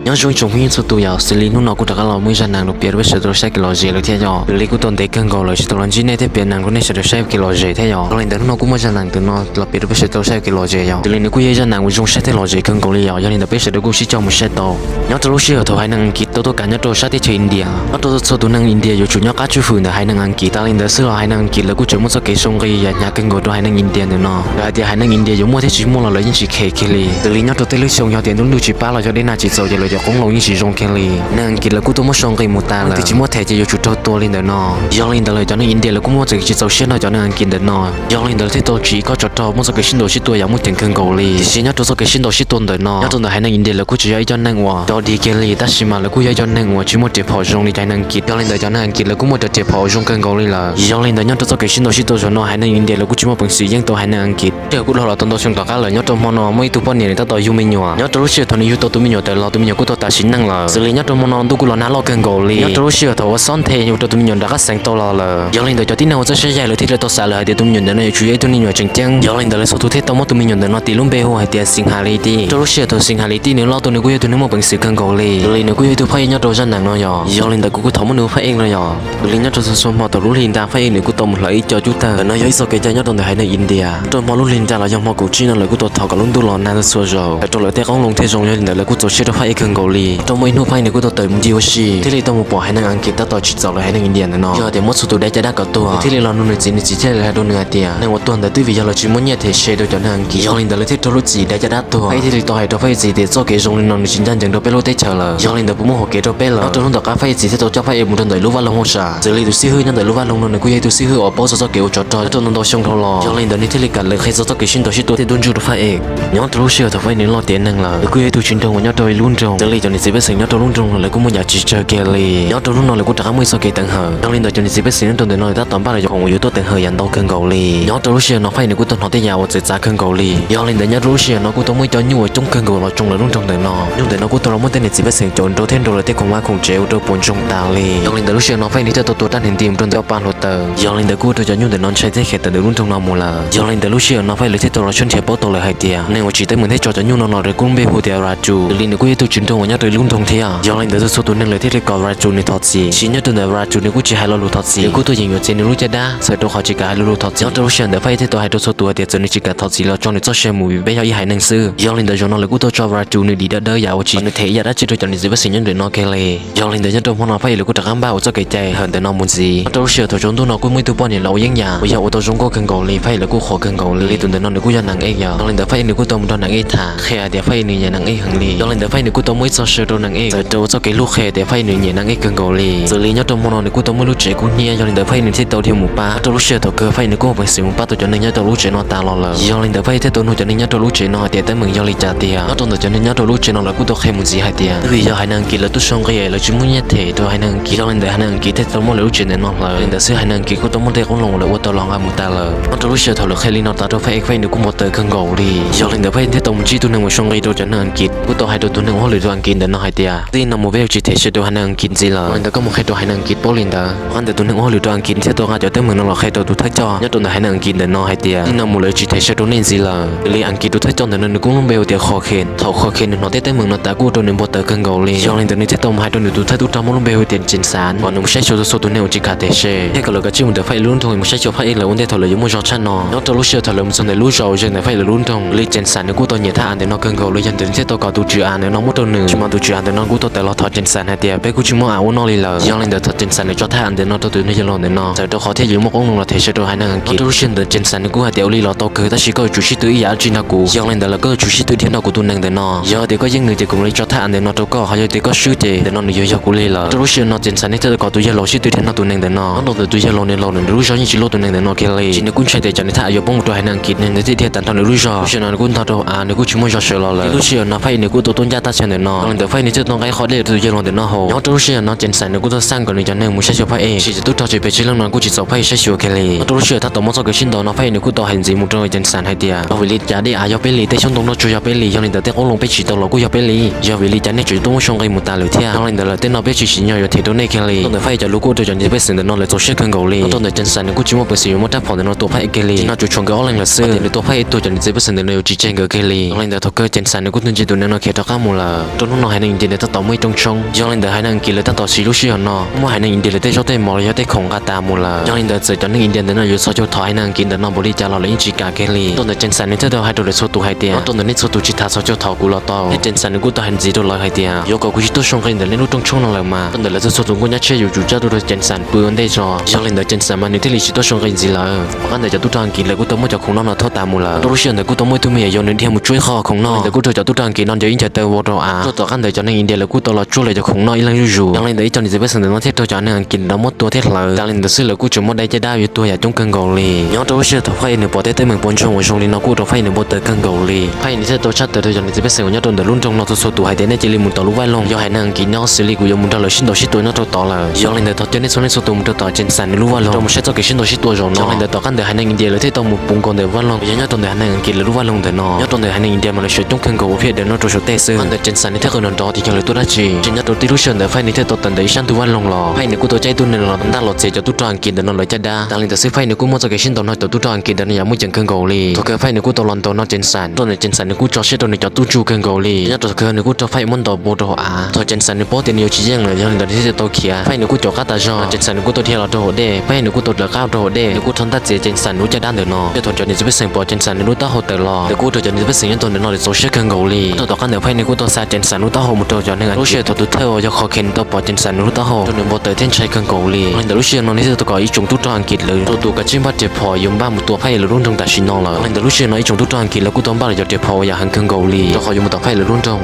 Nyob zoo ib tsoom phooj ywg txhua tus yom, xws li hnub no kuv rov qab los muaj ib zaj neeg los piav rau peb sawv daws saib kev lom zem lawm thiab yom. Xws li kuv tau ntev kawg nkaus lawm tsis tau los ntsib nej thiab piav neeg rau nej sawv daws saib kev lom zem thiab yom. Yog li ntawd hnub no kuj muaj zaj neeg ntawm no los piav rau peb sawv daws saib kev lom zem yom. Xws li nws kuj yog ib zaj neeg uas zoo saib thiab lom zem kawg nkaus li yom. Yog li ntawd peb sawv daws kuj sib coj mus saib tau. Nyob rau lub sij hawm thaum haiv neeg Askiv tau tuaj kav nyob rau sab teb chaws India, nyob rau txhua tus neeg India yuav tsum nyob qab tswj hwm ntawm haiv neeg Askiv. Tas li ntawd xwb los haiv neeg Askiv lawv kuj tseem muaj txoj kev zoo nqi yav hnyav kawg nkaus rau haiv neeg India ntawm no. Lawv hais tias haiv neeg India yuav muaj thiab tsis muaj los lawv yeej tsis khe kiag li. Xws li nyob rau tej lub xyoo yog tias ntuj ntuj tsis pab los yog dej nag tsis txaus ces lawv cov qoob loo yeej tsis zoo kiag li. Neeg Askiv lawv kuj tuaj muab sau nqi mus tas lawm, twb tsis muaj them ces yuav tsum raug tua li ntawm no. Yog li ntawd lawv cov neeg India lawv kuj muaj txoj kev tsis txaus siab rau cov neeg Askiv ntawm no. Yog li ntawd lawv thiaj tau tsiv kob tsov rog muaj txoj kev sib ntaus sib tua yam muaj ceem kawg nkaus li. Tiam sis nyob rau txoj kev sib ntaus sib tua ntawm no, nyob rau ntawm haiv neeg India lawv kuj tsis yog ib co neeg uas dog dig kiag li, tab sis mas lawv kuj yog ib co neeg uas tsis muaj riam phom zoo li cov haiv neeg Askiv. Yog li ntawd cov neeg Askiv lawv kuj muaj cov riam phom uas zoo kawg nkaus li lawm. Yog li ntawd nyob rau txoj kev sib ntaus sib tua zaum no haiv neeg India lawv kuj tsis muaj peev xwm yeej tau haiv neeg Askiv. Sij hawm kuj dhau los tau ntau xyoo tom qab lawm, nyob rau hmo no muaj ib tug poj niam nws tab tom yug me nyuam. Nyob rau lub sij hawm thaum nws yug tau tus me nyuam tawm los, tus me nyuam kuj tau tas sim neej lawm. Xws li nyob rau hmo no ntuj kuj los nag loj kawg nkaus li. Nyob rau lub sij hawm thaum uas xob nthe ua rau tus me nyuam nrov qab xeev tau los lawm. Yog li ntawd cov tib neeg uas txawj saib yaig lawv thiaj li tau xav lawm hais tias tus me nyuam ntawm no yuav tsum yog ib tug me nyuam tseem ceeb. Yog li ntawd lawv txhua tus thiaj tau muab tus me nyuam ntawm no tis lub npe hu hais tias Xeev Has Lis Tis. Rau lub sij hawm thaum Xeev Has Lis Tis nws loj tuaj nws kuj yog tus neeg muaj peev xwm kawg nkaus li. Xws li nws kuj yog ib tug phaj ej nyob rau zaj neeg no yom. Yog li ntawd kuv kuj thov muab nws ua phaj ej no yom. Xws li nyob rau txhua txhua hmo thaum lub hli nra phaj ej nws kuj tau mus hlawv ib co cub tag. Ntawm no yog ib txoj kev cai nyob rau ntawm haiv neeg India. Rau hmo lub hli nra los yog hmo kaum tsib no lawv kuj tau thov kom lub ntuj los nag txhua zaus, hais rau lawv tej qoob loo thiaj zoo. Yog li ntawd lawv kuj txaus siab rau phaj ej kawg nkaus li. Rau muaj ib hnub phaj ej nws kuj tau tawm mus ncig ua si, thiaj li tau mus pom haiv neeg Askiv tab tom tsim txom lawv haiv neeg India ntawm no. Yog tias muab txhua tus dai caj dab kom tuag, nws thiaj li los nug nws txiv, nws txiv thiaj li hais rau nws hais tias neeg uas tuag ntawd twb vim yog lawv tsis muaj nyiaj them se rau cov neeg Askiv. Yog li ntawd lawv thiaj raug lub txim dai caj dab tuag. Phaj ej thiaj li tau hais rau phaj ej txiv tias txoj kev zoo li no nws tsis ncaj ncees rau peb lub teb chaws lawm. Yog li ntawd puas muaj hauv kev rau peb lawm? Nyob rau hnub tom qab phaj ej txiv thiaj tau coj phaj ej mus rau ntawm lub vaj loog hauj sam. Xws li tus xib hwb nyob ntawm lub vaj loog no nws kuj yog ib tug xib hwb uas paub txog txoj kev ua tsov rog nyob rau ntau ntau xyoo dhau los. Yog li ntawd nws thiaj li kam lawv qhia txog txoj kev sib ntaus sib tua thiab ntuj ntuj rau phaj ej. Nyob rau lub sij hawm thaum phaj ej nws loj tiav neeg lawm, nws kuj yog ib tug tsis nroog uas nyob rau ib lub nroog. Xws li cov niam txiv pej xeem nyob rau lub nroog no lawv kuj muaj yam tsis tsawg kiag li. Nyob rau hnub no lawv kuj rov qab muaj ib txoj kev teev hawm. Yog li ntawd cov niam txiv pej xeem nyob rau ntawm no lawv tab tom npaj los yuav khoom uas yuav tuaj teev hawm yam ntau kawg nkaus li. Nyob rau lub sij hawm no phaj ej nws kuj tau hnov tej yam uas txawv txav kawg nkaus li. Yog li ntawd nyob rau lub sij hawm no kuj tau muaj ib co nyuj uas coob kawg nkaus los tsoo lawv lub nroog ntawm no. Nyuj ntawm no kuj tau los muab tej niam txiv pej xeem caum nrau thiab nrau lawv tej khoom vaj khoom tsev ua rau puas ntsoog tas li. Yog li ntawd lub sij hawm no phaj ej nws thiaj tau tua rab hneev nti mus rau ntawm ob pab hluav taws. Yog li ntawd kuj ua rau cov nyuj ntawm no ntshai thiab khiav tawm ntawm lub nroog no mus lawm. Yog li ntawd lub sij hawm no phaj ej lawv thiaj tau los sib nrhiav paub tau lawm hais tias neeg uas tsim teeb meem thiab tso cov nyuj no los lawv kuj lub npe hu tias Raju. Xws li nws kuj yog ib tug tsis nroog uas nyob rau ib lub nroog thiab. Yog li ntawd txhua tus neeg lawv thiaj li kom Raju nws thov txim. Tiam sis nyob rau ntawm Raju nws kuj tsis hais lo lus thov txim, nws kuj tuaj yeem yuav txiav nws lub caj dab txhawm rau qhov tsis kam hais lo lus thov txim. Nyob rau lub sij hawm ntawd phaj ej thiaj tau hais rau txhua tus hais tias txawm nws tsis kam thov txim los tso nws txoj sia mus vim peb yog ib haiv neeg xwb. Yog li ntawd zaum no lawv kuj tau tso Raju nws dim dawb dawb yam uas tsis nws them ib yam dab tsi rau cov niam txiv pej xeem nyob ntawm no kiag li. Yog li ntawd nyob rau hmo no phaj ej lawv kuj rov qab npaj ua txoj kev cai hawm ntawm no mus ntxiv. Nyob rau lub sij hawm thaum tsaus ntuj no kuj muaj ib tug poj niam laus yeeb yam uas yog ua tau zoo nkauj kawg nkaus li, phaj ej lawv kuj qhuas kawg nkaus li. Tus ntawm no nws kuj yog neeg ej yom. Yog li ntawd phaj ej nws kuj tau mus nrog neeg ej tham qhia hais tias phaj ej nws nyiam neeg ej heev li. Yog li ntawd phaj ej nws kuj tau muaj ib txoj saw rau neeg ej txawm rau ua txoj kev hlub qhia tias phaj ej nws nyiam neeg ej kawg nkaus li. Xws li nyob rau hmo no nws kuj tau muaj lub tsev kub hnyiab, yog li ntawd phaj ej nws thiaj tau dhia mus pab. Nyob rau lub sij hawm thaum kawg phaj ej nws kuj muaj peev xwm mus pab tau cov neeg nyob rau lub tsev no tas los lawm. Yog li ntawd phaj ej thiaj tau nug cov neeg nyob rau lub tsev no hais tias teeb meem yog li cas tiag. Nyob rau ntawm cov neeg nyob rau lub tsev no lawv kuj tau qhia mus ntxiv hais tias twb vim yog haiv neeg Askiv lawv tuaj sau nqi lawv tsis muaj nyiaj them rau haiv neeg Askiv. Yog li ntawd haiv neeg Askiv thiaj tau muab lawv lub tsev ntawm no hlawv. Li ntawd xwb haiv neeg Askiv kuj tau muaj tej qoob loo uas lawv ua tau los nqa mus tas lawm. Nyob rau lub sij hawm thaum lawv qhia li no tas rau phaj ej, phaj ej nws kuj npau taws kawg nkaus li. Yog li ntawd phaj ej thiaj tau mus ntsib tus neeg uas sau nqi rau cov neeg Askiv, kuj tau hais rau tus neeg ua hauj lwm rau Askiv ntawm no hais tias txij no mus peb yuav tsis them se rau haiv neeg Askiv ntxiv lawm. Li ntawd koj mus qhia rau haiv neeg Askiv paub li ntawd. Qhov ntawd tus neeg ua hauj lwm rau Askiv thiaj tau nqa cov teeb meem no los qhia rau tus thawj coj nyob rau ntawm haiv neeg Askiv ntawm no hais tias txij no mus lawv yuav tsis them se rau nej ntxiv lawm. Xws li Askiv tus thawj coj ntawm no nws kuj lub npe hu tias Khov Khen. Thaum Khov Khen nws hnov tej teeb meem no tas kuj ua rau nws npau taws kawg nkaus li. Yog li ntawd nws thiaj tau mus hais rau nws tus thawj tub rog muaj lub npe hu tias Tsees Xas kom nws mus saib xyuas txhua tus neeg uas tsis kam them se thiab kom lawv kav tsij mus ntawm phaj ej lub nroog mus saib xyuas phaj ej lawv ua ntej thaum lawv yuav muaj zog tshaj no. Nyob rau lub sij hawm thaum lawv mus txog ntawm lub zos uas ze ntawm phaj ej lawv lub nroog, li Tsees Xas nws kuj tau nyiam thaj av ntawm no kawg nkaus li, yog ntawd nws thiaj tau kom tus tswv av ntawm no muab rau nws. Tsis mas tus tswv av ntawm no kuj tau tawm los thov Tsees Xas hais tias peb kuj tsis muaj av ua noj li lawm. Yog li ntawd thaum Tsees Xas nws tso thaj av ntawm no rau tus neeg yawg laus ntawm no txawm rau qhov thiaj yuav muaj qoob loo los them se rau haiv neeg Askiv. Nyob rau lub sij hawm ntawd Tsees Xas nws kuj hais tias ua li los tau kawg tab sis koj yuav tsum sib tw ib yam dab tsi nrog kuv. Yog li ntawd lawm koj yuav tsum sib tw dhia noj kuv tus neeg ntawm no. Yog tias koj yeej nws ces kuv mam li tso thaj av ntawm no rau koj, ho yog tias koj swb ces ntawm no nws yuav yog kuv li lawm. Nyob rau lub sij hawm no Tsees Xas nws thiaj tau kom tus yawg laus sib tw dhia noj tus neeg ntawm no. Nyob rau ntawm tus yawg laus nws laus nws lub zog yeej tsis luaj tus neeg ntawm no kiag li, tsis nws kuj ntshai tias cov niag thaj av yuav poob mus rau haiv neeg Askiv, nws thiaj dhia tag nrho nws lub zog. Lub sij hawm no nws kuj ntog rau av nws kuj tsis muaj zog sawv los lawm. Lub sij hawm no phaj ej nws kuj tau tuaj ncaj thaj chaw ntawm no. Yog li ntawd phaj ej nws thiaj tau nqa qhov dej rau tus yawg laus ntawm no haus. Nyob rau lub sij hawm no Tsees Xas nws kuj tau xaj kom nws cov neeg mus saib xyuas phaj ej, tiam sis cov tub rog tsis pes tsawg leej no kuj tsis txaus phaj ej saib xyuas kiag li. Nyob rau lub sij hawm tab tom muaj txoj kev sib ntaus no phaj ej nws kuj tau hais ntxiv mus rau Tsees Xas hais tias yog vim li cas dej av yog peb li, tej xyoob ntoo nroj tsuag yog peb li, yog li ntawd tej qoob loo peb tsis tau los kuj yog peb li. Yog vim li cas nej tseem tuaj muab sau nqi mus tas lawm thiab? Yog li ntawd lawm tej no peb tsis tsim nyog yuav them rau nej kiag li. Ntawm phaj ej cov lus kuj ua rau cov niam txiv pej xeem ntawm no lawv txaus siab kawg nkaus li. Nyob rau ntawm Tsees Xas nws kuj tsis muaj peev xwm yuav muab rab phom ntawm no tua phaj ej kiag li, tsis no tsuas tshuav nkawd ob leeg lawm xwb. Tias nws tua phaj ej tuag cov niam txiv pej xeem ntawm no yuav tsis tseg nkawd kiag li. Yog li ntawd thaum kawg Tsees Xas nws kuj tau ntsib tus neeg no khiav rov qab mus lawm. Rau hnub no haiv neeg India ntawd tab tom muaj ib rooj tshoob. Yog li ntawd haiv neeg Askiv lawv tab tom siv lub sij hawm no muab haiv neeg India lawv tej zaub tej mov los yog tej khoom nqa tas mus lawm. Yog li ntawd txawm cov neeg India ntawd no yuav txhos caug thov haiv neeg Askiv ntawm no npaum li cas los lawv yeej tsis kam kiag li. Rau ntawm Cees Xas nws thiaj tau hais rau lawv txhua tus hais tias, rau ntawm nej txhua tus tsis tham txhos caug thov kuv los tau. Thiab Cees Xas nws kuj tau hais ntxiv rau lawv hais tias, yuav kom kuv tsis tuaj sau nqi ntawm nej lub rooj tshoob no lawm mas. Rau ntawm lawv txhua txhua tus nkauj nyab tshiab yuav tsum coj tuaj rau Cees Xas pw ua ntej tso. Yog li ntawd Cees Xas mas nws thiaj li tsis tuaj sau nqi ntxiv lawm. Tom qab ntawd cov tub rog Askiv lawv kuj tau muab cov khoom noj no thauj tas mus lawm. Rau lub sij hawm ntawd kuj tau muaj ib tug me nyuam yaus nws dhia mus tsuab ib qho khoom noj. Ntawd kuj raug cov tub rog Askiv no ncaws ib ncaws taw vau rau av. Rau tom qab ntawd cov neeg India lawv kuj tau los tsuab lawv cov khoom noj ib leeg zuj zus. Yog li ntawd ib co niam txiv pej xeem ntawm no thiaj raug cov neeg Askiv no muab tua thiab hlawv. Tas li ntawd xwb lawv kuj tseem muaj dab caj dab yuav tuag yam coob kawg nkaus li. Nyob rau lub sij hawm thaum Faj nws pom tej teeb meem pom ntsoog uas zoo li no kuj ua rau Faj nws npau taws kawg nkaus li. Faj nws thiaj tau tshaj tawm rau cov niam txiv pej xeem uas nyob rau ntawm lub nroog no txhua txhua tus hais tias nej cia li mus tom lub vaj loog, yog haiv neeg Askiv nyob xws li kuv yuav mus nrog lawv sib ntaus sib tua nyob rau tod lawm. Yog li ntawd thov caw nej txhua leej txhua tus mus rau tom Cees Xas nws lub vaj loog rau mus saib txoj kev sib ntaus sib tua zaum no. Yog li ntawd tom qab ntawd haiv neeg India lawv thiaj tau mus puv nkaus ntawm vaj loog uas yog nyob rau ntawm haiv neeg Askiv lawv lub vaj loog ntawm no. Nyob rau ntawm haiv neeg India mas lawv sawv coob kawg nkaus ua phiaj daws noj rau saum tej xwb. Qab ntawd Cees Xas nws thiaj qw nrov nrov tias yog lawv tuaj dab tsi. Tsis nyob rau tib lub sij hawm ntawd Faj nws thiaj tau tawm ntawm ib sab ntug vaj loog los. Faj nws kuj tau caij ib tug neeg los ntaj los txiav cov tub rog Askiv ntawm no lawv caj dab. Tas li ntawd xwb Faj nws kuj muab txoj kev sib ntaus no cov tub rog Askiv ntawm no yam muaj ceem kawg nkaus li. Thaum kawg Faj nws kuj tau los ntaus no Cees Xas, rau ntawm Cees Xas nws kuj tso siab rau nws cov tub ntsuj kawg nkaus li. Nyob rau thaum kawg nws kuj raug Faj muab ntaus npau rau hauv av. Thaum Cees Xas nws paub tias nws yuav tsis yeej lawm, yog li ntawd nws thiaj tau khiav. Faj nws kuj caum qab tas zog, Cees Xas nws kuj tau dhia los rau hauv dej. Faj nws kuj tau lawv qab rau hauv dej, nws kuj rov ntaj txiav Cees Xas nws lub caj dab ntawm no. Thiab thaum cov niam txiv pej xeem pom Cees Xas nws lub taub hau tawm los, lawv kuj raug cov niam txiv pej xeem nyob rau ntawm no lawv txaus siab kawg nkaus li. Rau tom qab ntawd Faj nws kuj tau xa Cees Xas lub taub hau mus rau cov neeg Askiv. Lub sij hawm thaum tus thawj uas yog Khov Khees tau pom Cees Xas nws lub taub hau rau nws npau taws thiab ntshai kawg nkaus li. Li ntawd lub sij hawm no nws thiaj tau kom ib tsoom tub rog Askiv lawv txhua tus kav tsij npaj riam phom yuav npaj mus tua Faj lawv lub nroog tam sim no lawm. Li ntawd lub sij hawm no ib tsoom tub rog Askiv lawv kuj tau npaj lawv cov riam phom uas yam heev kawg nkaus li rau qhov yuav mus tom Faj lawv lub nroog.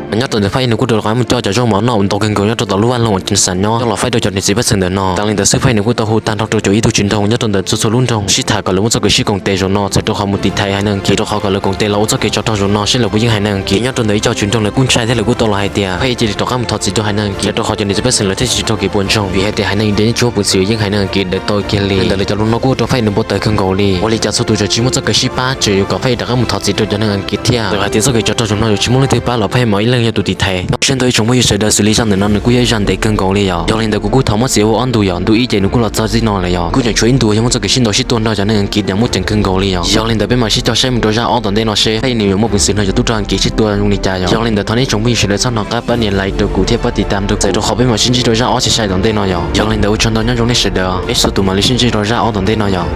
Nyob rau ntawm Faj nws kuj rov qab mus coj cov zaub mov noj ntau kawg nkaus nyob rau tom lub vaj loog uas Cees Xas nyob coj los faib rau cov niam txiv pej xeem ntawm no. Tas li ntawd xwb Faj nws kuj tau hu tag nrho rau cov ib tug tswv nroog nyob rau ntawm txhua txhua lub nroog sib tham kom lawv muab txoj kev sib koom tes zaum no txhawm rau qhov mus tiv thaiv haiv neeg Askiv, rau qhov kom lawv koom tes los ua txoj kev tsov rog zaum no seb lawv puas yeej haiv neeg Askiv. Nyob rau ntawm ib co tswv nroog lawv kuj ntshai thiab lawv kuj tau los hais tias Faj cia li rov qab mus thov txim rau haiv neeg Askiv, rau qhov cov niam txiv pej xeem lawv thiaj tsis raug kev puas ntsoog vim hais tias haiv neeg India yeej tsis muaj peev xwm yeej haiv neeg Askiv daws tau kiag li. Li ntawd lawv cov lus no kuj ua rau Faj nws npau taws kawg nkaus li. Ua li cas txhua tus tseem tsis muaj txoj kev sib pab, tseem yuav kom Faj rov qab mus thov txim rau cov neeg Askiv thiab. Txawm hais tias txoj kev tsov rog zaum no yuav tsis muaj leej twg pab los Faj mas ib leeg yog tus tiv thaiv. Siab ntuj ib tsoom phooj ywg sawv daws, xws li zaj ntawm no nws kuj yog ib zaj ntev kawg nkaus li yom. Yog li ntawd kuv kuj thov muab txiav ua ob ntu yom, ntu ib ces nws kuj los txog txij no lawm yom. Kuj tseem tshuav ib ntu yog muab txoj kev sib ntaus sib tua nrog cov neeg Askiv yam muaj ceem kawg nkaus li yom. Yog li ntawd peb mam sib coj saib mus rau zaj ob tom ntej no seb Faj nws yuav muaj peev xwm nrog cov tub rog Askiv sib tua zoo li cas yom. Yog li ntawd thov nej tsoom phooj ywg sawv daws txhob hnov qab pab nias like rau kuv thiab pab tiv tam rau kuv, txawm rau qhov peb mam sib ntsib rau zaj ob tshim sai tom ntej no yom. Yog li ntawd ua tsaug ntau nyob zoo nej sawv daws, peb txhua tus mam li sib ntsib rau zaj ob tom ntej no yom.